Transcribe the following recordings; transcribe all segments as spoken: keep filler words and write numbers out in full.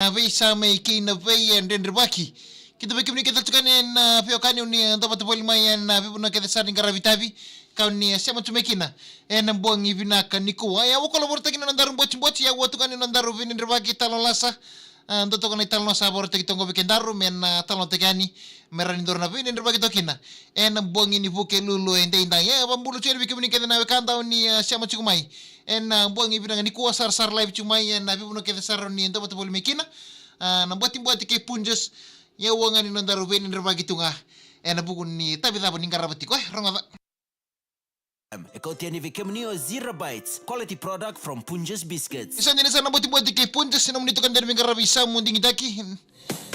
na veisau mai kei na vei e dredrevaki. Kidavaki kemuni kece tale tiko yani ena veiwekani, oni dau vata voli mai ena veivanua kece sara ni qaravi tavi ka oni sema tu mai kina ena bogi vinaka nikua. Ia, au a kalougata tiko na nodaru botiboti, ia au a tukuna ni nodaru veidredrevaki, talanoa lasa. A, dua toka na italanoa sa vakarautaki toka qo vei kedaru me na talanoataki yani, me rawa ni daru na veidredrevaki toka kina ena bogi ni Vukelulu edaidai. E, vakabula tiko yani vei kemuni kece na wekada oni, a, sema tiko mai ena bogi vinaka nikua, sarasara live tiko mai ena veivanua kece sara oni dau vata voli mai kina. A, na botiboti kei Punjas, ia au a ga ni nodaru veidredrevaki tu ga ena vuku ni tavi cava oni qarava tiko. E, rogoca. E kauta yani vei kemuni o Zero Bites, quality product from Punjas Biscuits. Ni sa dina sara na botiboti kei Punjas, nomuni toka dina veiqaravi, sa mo digitaki.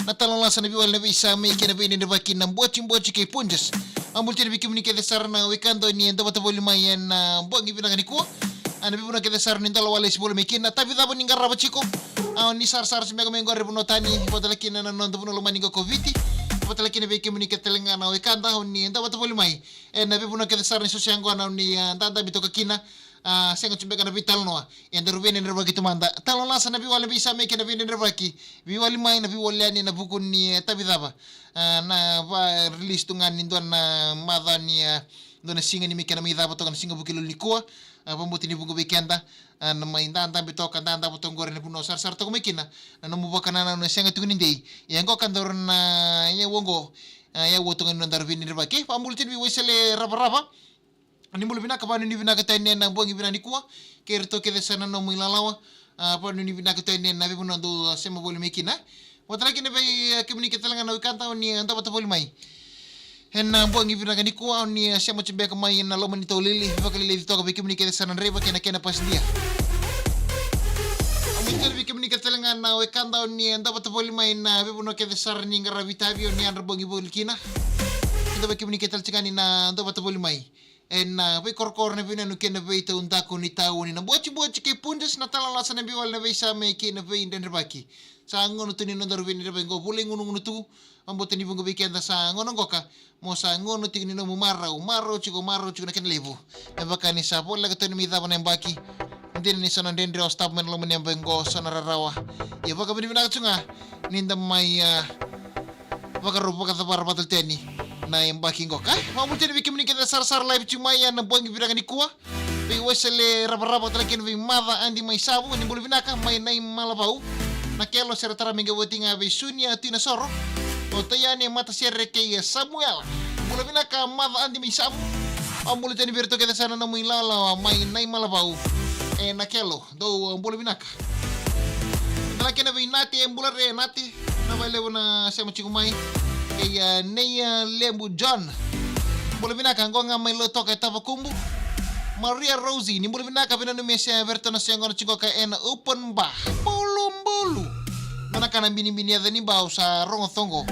Na talanoa lasa, na veiwali, na veisau mai kei na veidredrevaki, na botiboti kei Punjas. Vakabula tiko yani vei kemuni kece sara na wekada oni dau vata voli mai ena, a, bogi vinaka nikua. A, na veivanua kece sara oni dau lako lesi voli mai kina, tavi cava oni qarava tiko. A, oni sarasara se beka mai qori e vanua tani, vata tale kina na noda vanua lomani qo ko Viti. Vata tale kina vei kemuni kece tale ga na wekada oni dau vata voli mai ena veivanua kece sara ni soso yaqona oni, a, dadabe toka kina. A, sega tu beka na veitalanoa, e daru veidredrevaki tu mada. Talanoa lasa, na veiwali, na veisau mai kei na veidredrevaki. Veiwali mai, na veiwali yani ena vuku ni, e, tavi cava. A, na vakarelease tu ga ni dua na macawa ni, a, dua na siga ni mai kena mai cava toka na siga Vukelulu nikua. A, vakabauta ni vuqa vei keda, a, na mai dadabe toka, dadabe toka qori ena vanua sarasara toka mai kina na nomu vakanananu, e sega tiko ni dei. Ia qo ka daru na, ia au qo, a, ia au toka ni nodaru veidredrevaki. Vakabula tiko yani vei Waisale Ravarava. Ni bula vinaka, vakanuinui vinaka tu yani ena bogi vinaka nikua kei iratou kece sara na nomu ilalawa. A, vakanuinui vinaka tu yani ena veivanua dou, a, sema voli mai kina. Vata tale kina vei, a, kemuni kece tale ga na wekada oni, a, dau vata voli mai ena, a, bogi vinaka nikua, oni, a, sema tu beka mai ena loma ni taulili, vakaleleci toka vei kemuni kece sara na draiva kei na kena pasidia. Vakabula tale vei kemuni kece tale ga na wekada oni, a, dau vata voli mai ena, a, veivanua kece sara ni qaravi tavi oni yadra bogi voli kina. Kidavaki kemuni kece tale tiko yani na dau vata voli mai ena, a, veikorokoro, na veiyanuyanu kei na veitaudaku ni tauni. Na botiboti kei Punjas, na talanoa lasa, na veiwali, na veisau mai kei na veidredrevaki. Sa gauna tu ni nodaru veidredrevaki qo, vula i gunugunu tu. Vakabauta ni vuqa vei keda sa gauna qoka mo sa gauna tiko ni nomu marau, marau tiko, marau tiko na kena levu. Me vaka ni sa voleka tu ni mai cava na yabaki. Dina ni so na dredre o sotava mai na loma ni yabaki qo, so na rarawa. Ia vakavinavinaka tu ga ni da mai, a, vakarau vakacavara vata tale tu yani na yabaki qoka. Vakabula tu yani vei kemuni kece sarasara live tiko mai ena bogi vinaka nikua. Vei Waisale Ravarava, tale kina vei Maca Adi mai Savu, ni bula vinaka mai Naimalavau. Na Kelo, sere tara mai qai voti ga vei Sunia Tuinasoro, o Taiane Matasere kei Samuela. Bula vinaka Maca Adi mai Savu. Vakabula tu yani vei iratou kece sara na nomu ilalawa mai Naimalavau. E, na Kelo, dou bula vinaka. Tale kina vei Nati, e, bula re Nati. Vinaka vakalevu na sema tiko mai. Kei, a, Nei, a, Lebu John. Bula vinaka, qo ga mai Lautoka e Tavakubu. Maria Rosie, ni bula vinaka, veinanumi e se vei iratou na se qo na tiko ka ena open bar. Bulubulu. Nona ka na binibini yaca ni bau sa rogo toqo.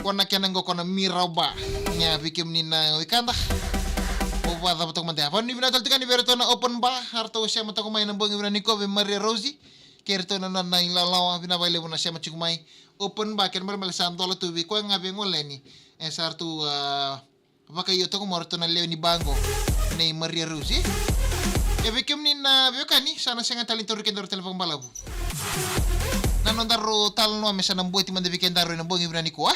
Ko na kena qo ko na Mirau Bar. Ia vei kemuni na wekada. O vacava toka mada. Vakanuinui vinaka tale tiko yani vei iratou na open bar. Aratou sema toka mai na bogi vinaka nikua vei Maria Rosie. Kei iratou na nona ilalawa, vinaka vakalevu na sema tiko mai. Open bar, kena ibalebale sa dola tu vei koya ga vei gole yani. E sa ratou, a, vakaio toka mo ratou na lewe ni bar qo. Nei Maria Rosie. E vei kemuni na veiwekani, sa na sega tale ni tauri kedaru tale vakabalavu. Na nodaru talanoa me sa na boti mada vei kedaru ena bogi vinaka nikua.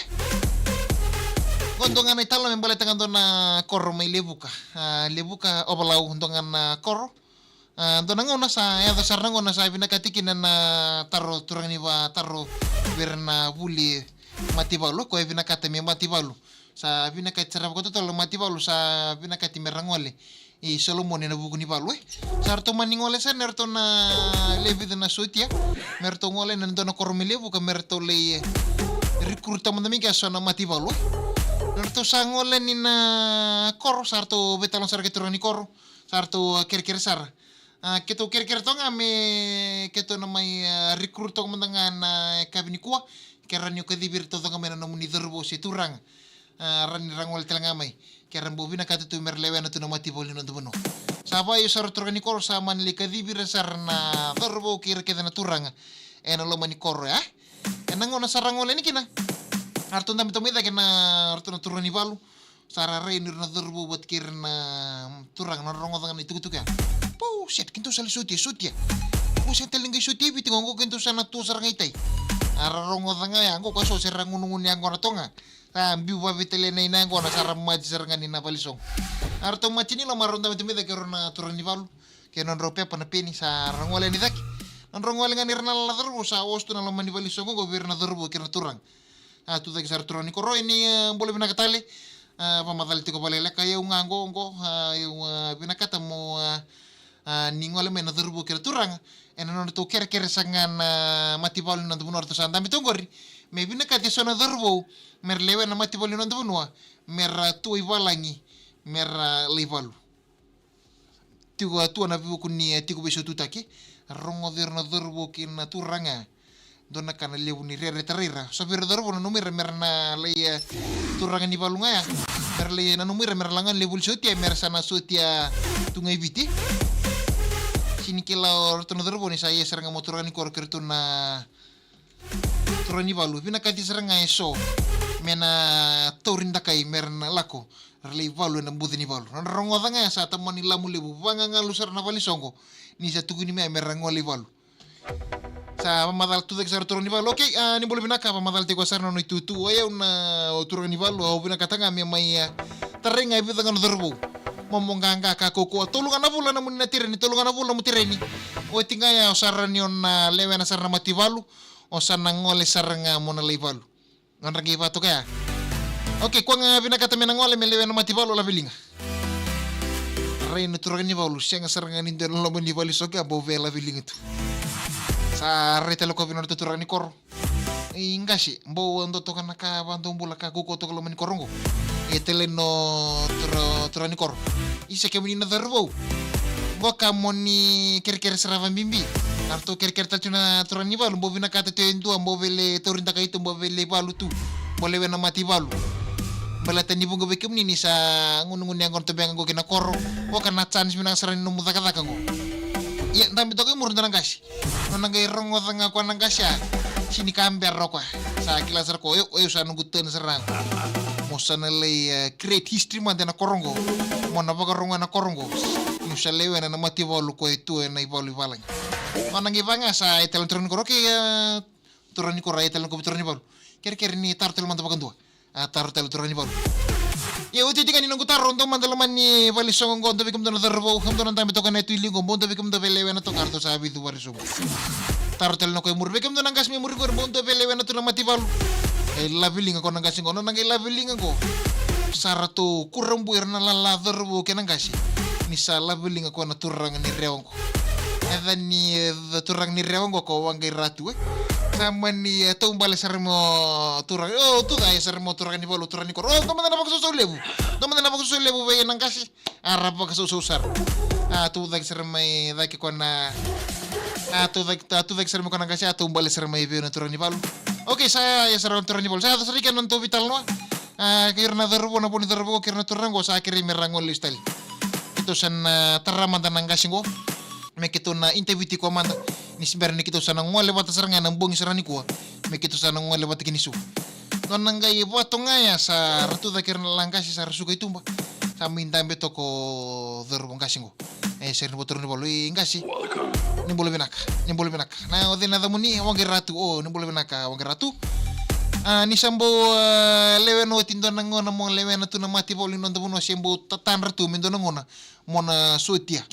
Qo dua ga na italanoa me baleta ga dua na koro mai Levuka. A, Levuka, Ovalau, dua ga na koro. A, dua na gauna sa yaco sara na gauna sa vinakati kina na taro turaga ni va, taro vei ira na vuli mataivalu, ko e vinakata me mataivalu. Sa vinakati sara vakatotolo mataivalu, sa vinakati me ra gole i Solomoni ena vuku ni valu, e. Sa ratou mani gole sara na ratou na lewe vica na sotia me ratou gole ena dua na koro mai Levuka me ratou lai, e, recruit mada mai kea so na mataivalu, e. Na ratou sa gole ni na koro, sa ratou veitalanoa sara kei turaga ni koro. Sa ratou, a, kerekere sara. A, keitou kerekere toka ga me keitou na mai, a, recruit toka mada ga na yakavi nikua. Ke rawa ni o kacivi iratou toka mai na nomuni cauravou se turaga. A, rawa ni ra gole tale ga mai. Ke ra bau vinakata tu me ra lewena tu na mataivalu ni noda vanua. Sa vakaio sara turaga ni koro, sa mani lai kacivi ira sara na cauravou kei ira kece na turaga ena loma ni koro ya. Ena gauna sa ra gole yani kina, a ratou dabe toka mai cake na, a ratou na turaga ni valu. Sa ra rai ni ira na cauravou vata kei ira na turaga, na rogoca ga na itukutuku ya. Pou, set, keitou sa lai sotia, sotia. Ko se tale ni qai soti e Viti qo, qo keitou sa na tu sara ga i tai. A ra rogoca ga ya qo, ko so se ra gunugunu ya qo na toga. Sa biu vavitalia na ina qo na sa ra maji sara ga ni na valisogo. A ratou maji ni loma, a rau dabe tu mai cake rau na turaga ni valu. Kei na nodrau pepa na peni sa ra gole ni cake. Na nodrau gole ga ni ra na lala cauravou sa oso tu na loma ni valisogo qo vei ira na cauravou kei ira na turaga. A tu cake sara turaga ni koro, e ni, e, bula vinaka tale. A, vamacala tiko valeleka, e au ga qo, qo, a, e au, a, vinakata mo, a, a, ni gole mai na cauravou kei na turaga. E na nodratou kerekere sara ga na mataivalu ni noda vanua ratou sa dabe tu qori. Me vinakati e so na cauravou, me ra lewena na mataivalu ni noda vanua, me ra tu i valagi, me ra lai valu. Tiko a tua na vuku ni, e, tiko veisotutaki. Rogoca ira na cauravou kei na turaga. Dua na ka na levu ni rere tarai ira. So vei ira cauravou nanumi ira me ra na lai, e, turaga ni valu ga ya. Me ra lai nanumi ira me ra laga na levu ni sotia, me ra sa na sotia tu ga i Viti. Sini kila o ratou na cauravou ni sa ia sara ga mo turaga ni koro kei ratou na turaga ni valu, vinakati sara ga e so me na tauri dakai me ra na lako, ra lai valu e na buca ni valu. Na rogoca ga ya sa tamani lamu levu, vagagalu sara na valisogo ni sa tukuni mai me ra gole i valu. Sa vamacala tu cake sara turaga ni valu. Okei, a, ni bula vinaka, vamacala tiko sara na nona itutu. O yau na, o turaga ni valu, au vinakata ga me mai, a, tarai ga e vica ga na cauravou. Momo qaqa ka kaukaua, tolu ga na vula na muni na tereni, tolu ga na vula na mu tereni. Oti ga ya o sa rawa ni o na lewena sara na mataivalu. O sa na gole sara ga mo na lai valu. Nodra qai vatoka ya. Okei, koya ga vinakata me na gole me lewena na mataivalu, laveliga. Rai na turaga ni valu, sega sara ga ni dua na loma ni valisogo ya bau via laveliga tu. Sa rai tale koya vei nodratou turaga ni koro. I qase, bau dua toka na ka vadaubula ka kaukaua toka loma ni koro qo. E tale no tura, turaga ni koro. Isa kemuni na cauravou. Qo ka mo ni kerekere sara vabibi. A ratou kerekere tale tu na turaga ni valu, bau vinakata tu e dua, bau via lai tauri dakai tu, bau via lai valu tu. Bau lewena na mataivalu. Baleta ni vuqa vei kemuni ni sa gunugunu yaqona tu beka qo ki na koro. Qo ka na chance vinaka sara ni nomu cakacaka qo. Ia, dabe toka i muri dua na qase. Nona qai rogoca ga koya na qase ya. Sini ka bera o koya. Sa kila sara o koya, o yau, o yau sa noqu turn sara ga. Mo sa na lai, e, create history mada e na koro qo. Mo na vakarogoya na koro qo. Niu sa lewena na mataivalu koya e tu e na ivalu i valagi. Nona qai vaka ga sa e tale na turaga ni koro, okei, e, turaga ni koro, e tale na koya vei turaga ni valu. Kerekere ni taro tale mada vakadua. A taro tale turaga ni valu. Ia, oti, oti ga ni noqu taro, dou mada loma ni valisogo qo, dou vei kemudou na cauravou, kemudou na dabe toka na yatu i liu qo, bau dou vei kemudou via lewena toka, ratou sa vicu valisogo. Taro tale na koya i muri, vei kemudou na qase mai muri qori, bau dou via lewena tu na mataivalu. E laveliga koya na qase qo, nona qai laveliga qo. Sa ratou kurabui ira na lala, cauravou kei na qase. Ni sa laveliga koya na turaga ni Rewa qo. Yaca ni, e, turaga ni Rewa qo ko Waqairatu, e. Sa mani, e, taubale sara mai o turaga, o, tu cake sara mai o turaga ni valu, turaga ni koro. O, dua mada na vakasausau levu. Dua mada na vakasausau levu vei na qase. A ra vakasausau sara. A tu cake sara mai cake koya na, a tu cake, a tu cake sara mai koya na qase, a taubale sara mai vei na turaga ni valu. Okei, sa ya sara na turaga ni valu. Sa yaco sara i ke na nodatou veitalanoa. A, kei ira na cauravou, na vo ni cauravou, kei ira na turaga qo sa kerei me ra gole lesu tale. Keitou sa na tara mada na qase qo. Me keitou na interview tiko mada. Ni se bera ni keitou sa na gole vata sara ga e na bogi sara nikua. Me keitou sa na gole vata kina i Suva. Nona qai vato ga ya sa ra tu cake ira na lala qase sa ra suka i tuba. Sa mai dabe toka o cauravou qase qo. E, sega ni vua turaga ni valu, i qase. Ni bula vinaka, ni bula vinaka. Na o cei na yacamuni? Waqairatu, o, ni bula vinaka, Waqairatu. A, ni sa bau, a, lewena oti dua na gauna mo lewena tu na mataivalu ni noda vanua se bau tatadra tu me dua na gauna mo na sotia.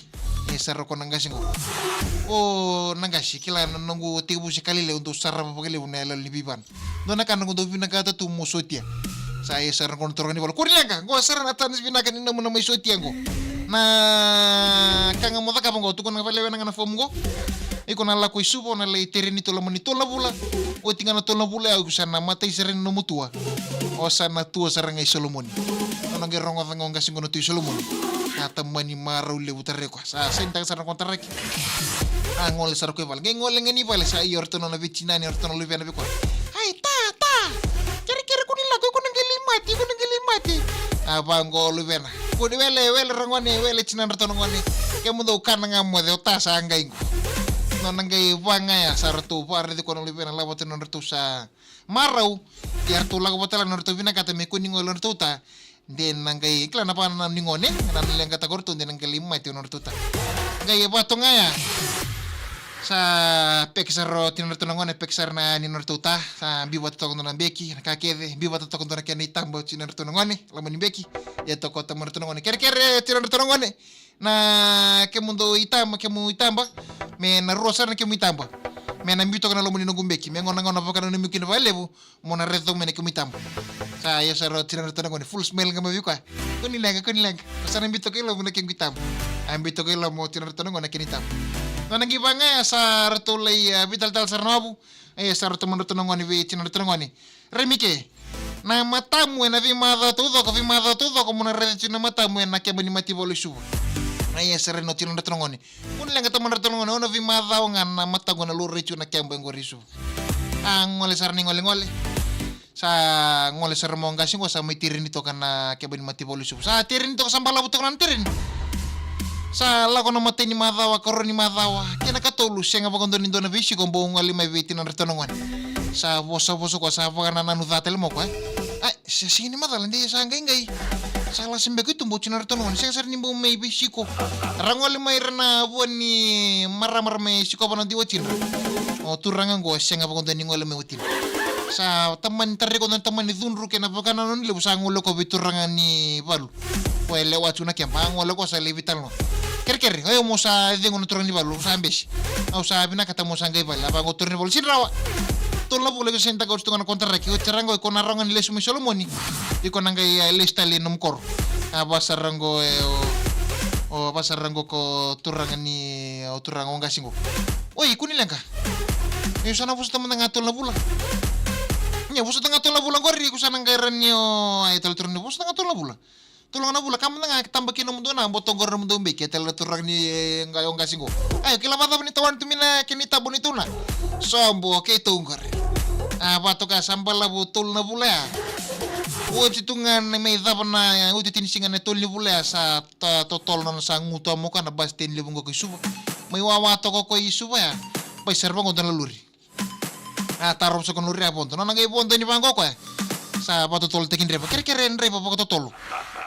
E sara ko na qase qo. O, na qase, kila na noqu tekivu se kalile, au dau sarava vakalevu na iyaloyalo ni veivana. Dua na ka noqu dau vinakata tu mo sotia. Sa e sara qo na turaga ni valu. Kua ni leqa, qo sara na chance vinaka ni nomu na mai sotia qo. Na ka ga mo cakava qo, tukuna ga, valewe na ga na fomu qo. Iko na lako i Suva, o na lai tereni tolu, loma ni tolu na vula. Oti ga na tolu na vula ya, iko sa na matai sara ni nomu tua. O sa na tua sara ga i Solomoni. O na qai rogoca ga o qase qo na tua i Solomoni. Sa tamani marau levu tara iko. Sa sainitaka sara na kontaraki. A gole sara ko i vale. Qai gole ga ni vale sa ia o ratou na nona veitinani, o ratou na luvena vei koya. Ai, ta, ta. Kerekere ko ni lako, iko na qai lai mate, iko na qai lai mate. A vaqo o luvena. Ko ni wele, wele ra gone, wele tinadratou na gone. Kemudou kana ga moce, o ta sa qai qo. Nona qai vagaya sa ratou varaici koya na luvena, lako vata na nodratou sa marau. Ia ratou lako vata la na nodratou vinakata me kua ni gole o nodratou ta. De na qai kila na vakanananu ni gone, na leqataka o ratou de na qai lai mate o nodratou ta. Qai vato ga ya. Sa peki sara o tina ratou na gone, peki sara na ni nodratou ta. Sa biu vata toka dua na beki, na ka kece, biu vata toka dua na kena itaba o tina ratou na gone, loma ni beki. Ia toka o tama ratou na gone. Kerekere, tina ratou na gone. Na kemudou itaba, kemu itaba. Me na rua sara na kemu itaba. Me na biu toka na loma ni noqu beki. Me gauna gauna vakananumi kina vakalevu. Mo na raica toka mai na kemu itaba. Sa ia sara o tina ratou na gone, full smile ga mai vei koya. Kua ni leqa, kua ni leqa. Sa na biu toka i loma na kemu itaba. A biu toka i loma o tina ratou na gone na kena itaba. Nona qai vaqaya sa ratou lai, a, veitalatala sara na wavu. Ia sa ratou, tama ratou na gone vei tina ratou na gone. Remi ke. Na matamu ena veimacawa taucoko, veimacawa taucoko mo na raica tiko na matamu ena keba ni mataivalu i Suva. Ia sa raica o tina ratou na gone. Kua ni leqa, tama ratou na gone, au na veimacawa ga na mataqu ena laurai tiko na keba oqori i Suva. A gole sara ni golegole. Sa gole sara mai o qase qo, sa mai tereni toka na keba ni mataivalu i Suva. Sa tereni toka, sa balavu toka na tereni. Sa lako na matai ni macawa, karua ni macawa, kei na katolu, sega vakadua ni dua na veisiko bau gole mai vei tina ratou na gone. Sa vosavosa koya, sa vakanananu ca tale mai o koya. Ai, se sega ni macala, de sa qaiqai. Sa lasa beka i tuba o tina ratou na gone, sega sara ni bau mai veisiko. Ra gole mai ira na vua ni marama ra mai sikova na dui watidra. O turaga qo sega vakadua ni gole mai watidra. Sa tamani, tarai koya na tamani cudru kei na vakanananu levu, sa gole koya vei turaga ni valu. Koya e lewa tu na keba, a gole koya sa lai veitalanoa. Kerekere, o yau mo sa cegu na turaga ni valu, au sa bese. Au sa vinakata mo sa qai vale. A vaqo turaga ni valu, sega ni rawa. Tolu na vula iko sega ni taka oti tu ga na konitaraki. Oti sara qo iko na rawa ga ni lesu mai Solomoni. Iko na qai, e, lesu tale i nomu koro. A va sara qo, e, o, o va sara qo ko turaga ni, o turaga o qase qo. Oi, kua ni leqa. Io, sa na vosota mada ga tolu na vula. Io, vosota ga tolu na vula qori, iko sa na qai rani o, ai, tale turaga ni vosota ga tolu na vula. Tolu ga na vula, ka mada ga, taba kina nomudou na boto qori nomudou beki, e tale na turaga ni, e, qa-, o qase qo. Ai, kila vakacava ni tawani tu mai na kena itaba ni tuna. Sobo, keitou qori. A, va toka sa balavu tolu na vula ya. Oti tu ga na mai cava na, e, oti tini siga na tolu ni vula ya, sa ta-, totolo nona sa gutu a moka na basi teni levu qo ko i Suva. Mai wawa toka ko i Suva ya. Bai sara vaqo dua na lori. A, tarova sara ko na lori a vodo. Nona qai vodo ni vaqo koya. Sa vakatotolotaki dreva. Kerekere dreva vakatotolo.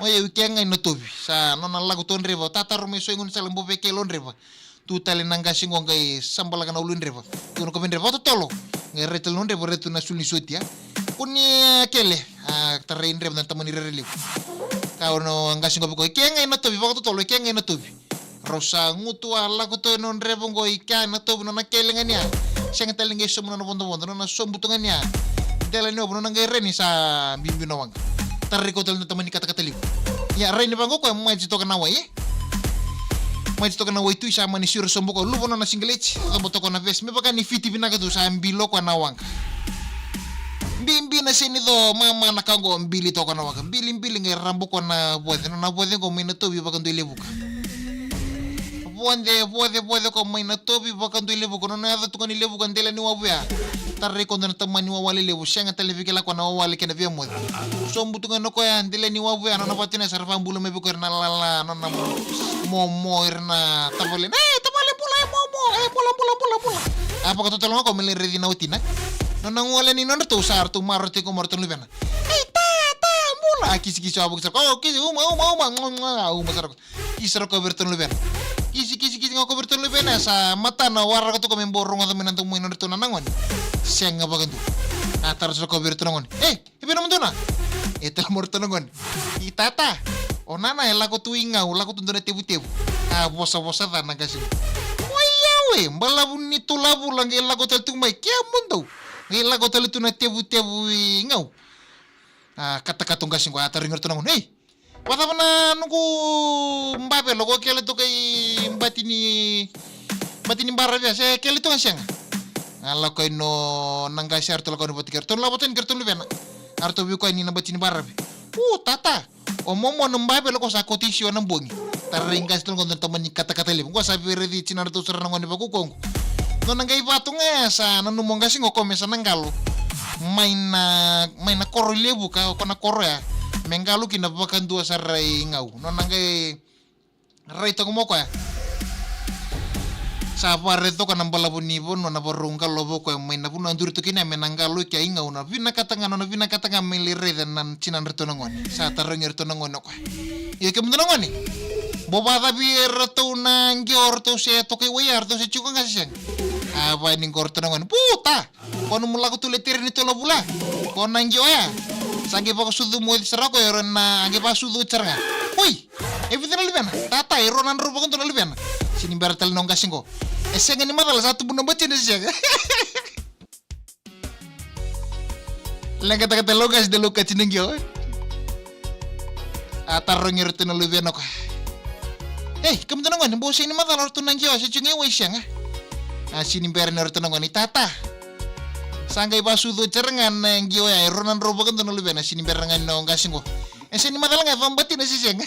O yau i ke ga i Natovi. Sa nona lako tu dreva. Tataro mai so i gaunisala bau vei kelo dreva. Tu tale na qase qo qai sabalaka na ulu i dreva. Tu na kovi dreva vakatotolo. Qai rai tale na dreva, rai tu na sulu ni soti, a. Kua ni, e, kele. A, tarai dreva na tamani rere levu. Ka o na qase qo vei koya. I ke ga i Natovi vakatotolo. I ke ga i Natovi. Rau sa gutu a lako tu e nona dreva qo i kea e Natovi nona kele ga ni a. Sega tale qai sobu nona vodovodo, nona sobu tu ga ni a. Dela ni wavu nona qai reni sa biubiu na waqa. Tarai koya tale na tamani katakata levu. Ia rai ni vaqo koya mai toka na wai, e? Mai toka na wai tu i sa mani siro sobu koya, luva nona sigaleti, cobo toka na vesi, me vaka ni fiti vinaka tu sa bilo koya na waqa. Bibi na seni co mama na ka qo, bili toka na waqa. Bili, bili qai rabo koya na voce, nona voce qo mai Natovi vakadua i Levuka. Voce, voce, voce ko mai Natovi vakadua i Levuka. Nona yaco tu ga ni Levuka, dela ni wavu ya. Tarai koya dua na tamani wawale levu. Sega tale vei kila koya na wawale kei na via moce. Sobu tu ga na koya, dela ni wavu ya. Nona vatina sa ra vakabula mai vei koya ira na lala, nona momo, ira na tavale. E tavale, bula, e momo, e bula, bula, bula, bula. A vakatotolo ga koya me lai raici na watina. Nona gole ni nodratou sa ratou maroroi tiko mai o ratou na luvena. Ei, ta, ta, bula. A kisikisi, a vakisa, o kisi, uma, uma, uma, uma, uma sara. Kisi sara koya vei iratou na luvena. Kisi, kisi, kisi ga koya vei iratou na luvena, sa matana waraka toka me bau rogoca mai na domo i nodratou na gone. Sega vakadua. A tara sara koya vei iratou na gone. E, e vei nomudou na? E tala mai o ratou na gone. I tata. O nana e lako tu i Gau, lako tu dua na tevutevu. A vosavosa ca na qase. Oi yau e, balavu ni tolu na vula qai lako tale tu mai kemudou. Qai lako tale tu na tevutevu i Gau. A katakata o qase qo, a tarogi iratou na gone. Ei, vakacava na noqu bavelo, ko kele toka i bati ni, bati ni baravi ya, se kele toka sega? A lako i no na qase, a ratou lako i no vata kei ratou na lako vata kei ratou na luvena. A ratou vei koya ni na bati ni baravi. U tata, o momo na bavelo ko sa koti siwa na bogi. Tarai qase tale qo dua na tamani katakata levu. Qo sa vei raici tina ratou sara na gone vakaukaua qo. Nona qai vatu ga ya sa nanuma o qase qo ko me sa na qalo. Mai na, mai na koro i Levuka, ko na koro ya. Me qalo kina vakadua sara i Gau. Nona qai rai toka mai o koya. Sa vakaraica toka na balavu ni vanua na varau qalo vei koya mai na vanua duri toka kina me na qalo i kea i Gau, na vinakata ga, nona vinakata ga me lai raica na tinadratou na gone. Sa tarogi iratou na gone o koya. Io kemudou na gone. Bau vakacavi iratou na qio, ratou se toka i wai ya, ratou se tiko ga se sega? A vaya ni qo ratou na gone. Puta! Ko nomu lako tu le tere ni tolu na vula. Ko na qio ya. Sa qai vakasucu moci sara ko ero na qai vakasucu oti sara ga. Oi! E vica na luvena? Tata, e rua na drau vakadua na luvena. Sini bera tale na qasi qo. E sega ni macala sa tubu na batina se sega. Leqataka tale o qasi de lou kati na qio. A tarogi ratou na luvena ko. Ei, kemudou na gone, bau sega ni macala ratou na qio, se tiko ga i wai sega. A sini bera ni ratou na gone, tata. Sa qai vasucu oti sara ga na qio ya, e rua na drau vakadua na luvena, sini bera ga ni o qasi qo. E sega ni macala ga e vabatina se sega.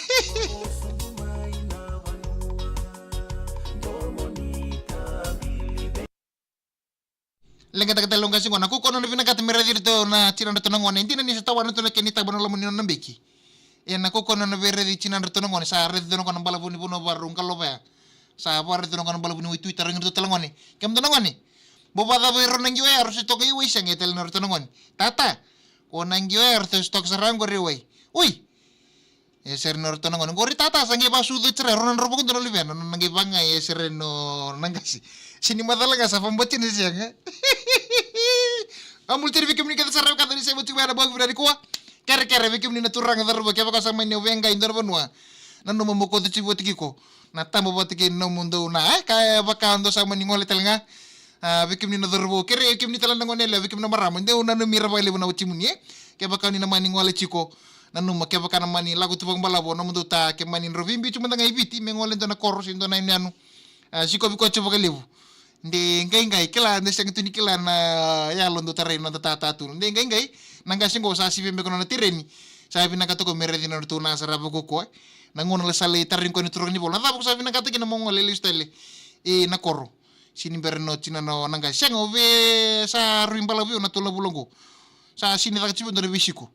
Leqataka tale o qasi qo, na kaukaua nona vinakata me raici iratou na tinadratou na gone. E dina ni sa tawana tu na kena itaba na loma ni nona beki. E na kaukaua nona via raici tinadratou na gone, sa raici tu na gone na balavu ni vanua vakarau qalo vaya. Sa vakaraici tu na gone na balavu ni waitui, tarogi iratou tale gone. Kemudou na gone. Bau vakacava e rua na qio ya, rau se toka i wai sega, e tale na ratou na gone. Tata. Ko na qio ya, rau se toka sara qori i wai. Ui. E sere ni ratou na gone. Qori tata sa qai vasucu oti sara, e rua na drau vakadua na luvena, nona qai vaga e sere ni na qasi. Sini macala ga sa vabatina se sega. A muli tani vei kemuni kece sara vei keda ni sema tiko mai na bogi vinaka nikua. Kerekere vei kemuni na turaga cauravou, kevaka sa mani o veiqai dua na vanua. Nanuma mo kauta tiko vata kei iko. Na taba vata kei nomudou na, e, ka e vaka dou sa mani gole tale ga. A, vei kemuni na cauravou, kerei kemuni tale na gone yalewa, vei kemuni na marama, dou nanumi ira vakalevu na watimuni, e. Kevaka ni na mani gole tiko, nanuma, kevaka na mani lako tu vakabalavu o nomudou ta, ke mani drau veibiu tu mada ga i Viti, me gole dua na koro se dua na yanuyanu. A, sikovi koya tiko vakalevu. De qaiqai, kila, de sega tu ni kila na yalo dou tarai na noda tata tu. De qaiqai, na qasi qo sa sivi beka nona tereni. Sa vinakata ko me raici na nodratou na sara vakaukaua. Na gauna la sa lai tarai koya na turaga ni vola. Na cava ko sa vinakata kina mo gole lesu tale i na koro. Sini bera ni oti na, na, na qasi. Sega, o via sa rui balavu vei au na tolu na vula qo. Sa sini caka tiko vei au dua na veisiko.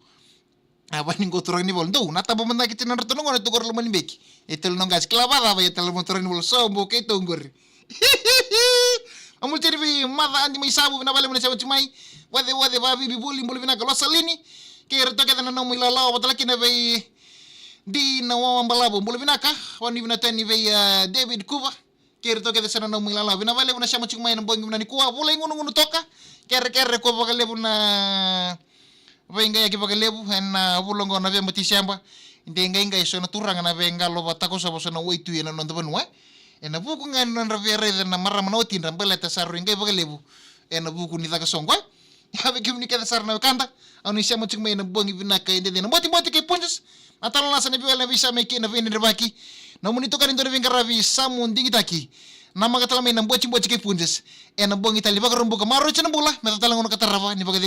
A vaya ni qo turaga ni vola. Dou, na taba mada kei tinadratou na gone, tu qori loma ni beki. E tolu na qasi. Kila vakacava, e tale mo turaga ni vola. Sobo keitou qori. A muli tani vei Maca Adi mai Savu, vinaka vakalevu na sema tiko mai. Wace, wace, vavivi voli, bula vinaka Losalini. Kei iratou kece na nomu ilalawa, vata tale kina vei Dina Wawa Balavu, bula vinaka. Vakanuinui vinaka tani vei, a, David Kuva. Kei iratou kece sara na nomu ilalawa. Vinaka vakalevu na sema tiko mai ena bogi vinaka nikua. Vula i gunugunu toka. Kerekere ko vakalevu na veiqaiyaki vakalevu ena vula oqo na vei Matiseba. De qaiqai so na turaga na veiqalo vatakoso vakaso na waitui ena noda vanua. Ena vuku ga ni nodra via raica na marama na watidra baleta sa rui qai vakalevu ena vuku ni caka soqo. Ia vei kemuni kece sara na wekada, au ni sema tiko mai ena bogi vinaka e dede na Botiboti kei Punjas. Na talanoa sa na veiwali na veisau mai kei na veidredrevaki. Nomuni itokani dua na veiqaravi Samu Digitaki. Namaka tale mai na Botiboti kei Punjas. Ena bogi tale ni Vakaraubuka, maroroi tiko na bula, me caka tale na gauna ka tarava, ni vaka